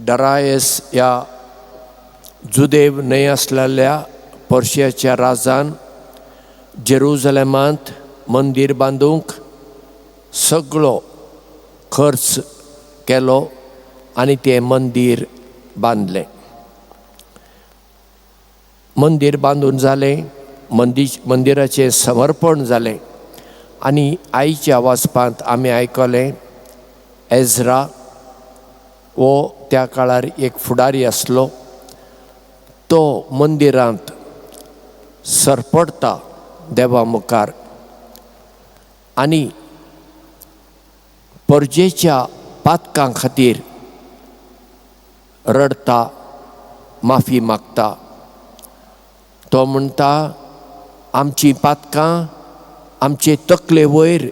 डरायस ह्या जुदेव न्हय आसलेल्या पर्शियाच्या राजान जेरुजलेमांत मंदीर बांदूंक सगळो खर्च केलो आनी तें मंदीर बांदलें. मंदीर बांदून जालें, मंदिराचें समर्पण जालें आनी आयच्या वाचपांत आमी आयकलें एज्रा हो त्या काळार एक फुडारी आसलो, तो मंदिरांत सरपडटा देवा मुखार आनी परजेच्या पातकां खातीर रडटा, माफी मागता. तो म्हणटा आमची पातकां आमचे तकले वयर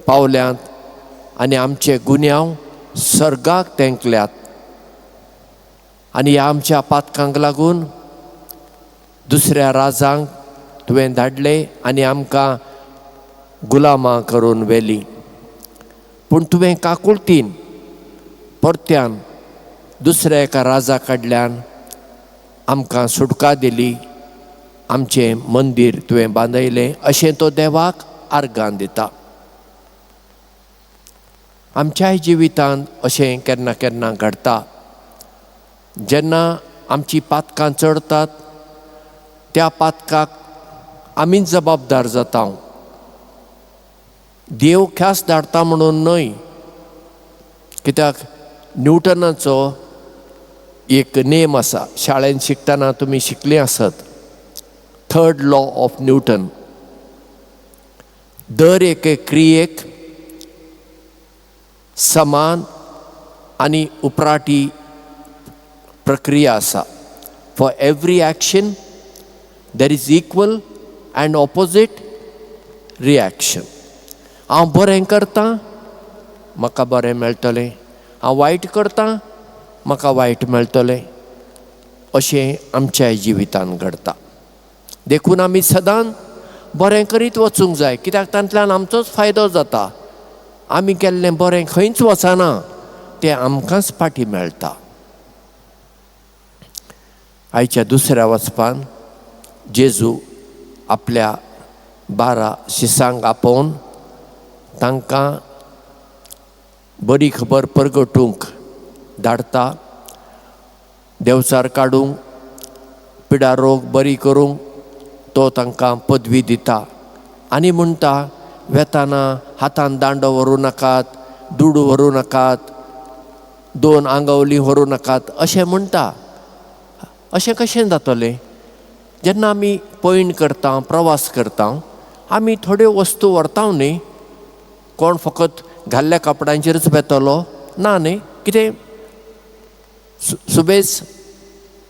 पावल्यांत आनी आमचे गुन्यांव सर्गाक तेंकल्यात आनी ह्या आमच्या पातकांक लागून दुसऱ्या राजांक तुवें धाडले आनी आमकां गुलामां करून व्हेलीं. पूण तुवें काकुळतीन परत्यान दुसऱ्या एका राजा कडल्यान आमकां सुटका दिली, आमचें मंदीर तुवें बांदयलें अशें तो देवाक आर्गां दिता. आमच्याय जिवितांत अशें केन्ना केन्ना घडटा. जेन्ना आमची पातकां चडतात त्या पातकाक आमीच जबाबदार जाता. देव ख्यास धाडटा म्हणून न्हय, कित्याक न्यूटनाचो एक नेम आसा, शाळेंत शिकतना तुमी शिकलीं आसत, थर्ड लॉ ऑफ न्यूटन. दर एके क्रियेक समान आनी उपराटी प्रक्रिया आसा. For every action there is equal and opposite reaction. हांव बरें करतां म्हाका बरें मेळटलें, हांव वायट करतां म्हाका वायट मेळटलें, अशें आमच्या जिवितांत घडटा. देखून आमी सदांच बरें करीत वचूंक जाय, कित्याक तातूंतल्यान आमचोच फायदो जाता. आमी केल्लें बरें खंयच वचना, तें आमकांच फाटीं मेळटा. आयच्या दुसऱ्या वचपान जेजू आपल्या 12 शिसांक आपोवन तांकां बरी खबर परगटूंक धाडटा, देंवचार काडूंक, पिडा रोग बरी करूंक तो तांकां पदवी दिता आनी म्हणटा वेताना हातान दांडो व्हरूं नाकात, दुडू व्हरूं नाकात, 2 आंगवली व्हरूं नाकात अशें म्हणटा. अशें कशें जातलें? जेन्ना आमी पयण करता, प्रवास करता, आमी थोड्यो वस्तू व्हरता न्ही. कोण फकत घाल्ल्या कपड्यांचेरच वेतलो ना न्ही, कितें सुबेज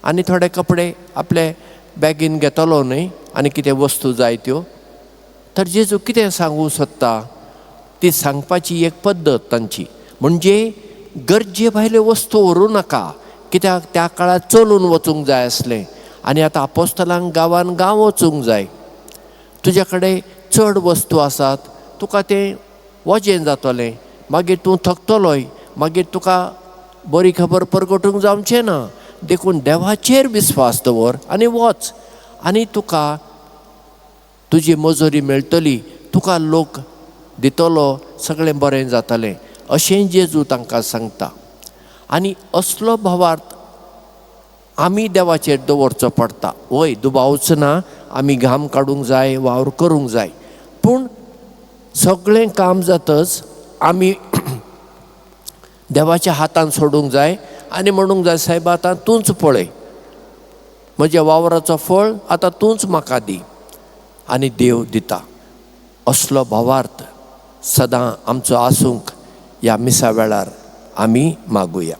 आनी थोडे कपडे आपले बॅगीन घेतलो न्ही आनी कितें वस्तू जाय त्यो. तर जेजू कितें सांगूंक सोदता ती सांगपाची एक पद्दत तांची, म्हणजे गरजे भायल्यो वस्तू व्हरूं नाका, कित्याक त्या काळार चलून वचूंक जाय आसलें आनी आतां आपोस्तलांक गांवान गांव वचूंक जाय. तुज्या कडेन चड वस्तू आसात, तुका तें वजें जातलें, मागीर तूं थकतलोय, मागीर तुका बरी खबर परगटूंक जावचें ना. देखून देवाचेर विस्वास दवर आनी वच आनी तुका तुजी मजुरी मेळटली, तुका लोक दितलो, सगळें बरें जातलें अशें जेजू तांकां सांगता. आनी असलो भावार्थ आमी देवाचेर दवरचो पडटा. वय दुबावच ना, आमी घाम काडूंक जाय, वावर करूंक जाय, पूण सगळें काम जातच आमी देवाच्या हातान सोडूंक जाय आनी म्हणूंक जाय, सायबा आतां तूंच पळय, म्हज्या वावराचो फळ आतां तूंच म्हाका दी, आनी देव दिता. असलो भावार्थ सदां आमचो आसूंक ह्या मिसा वेळार आमी मागुया.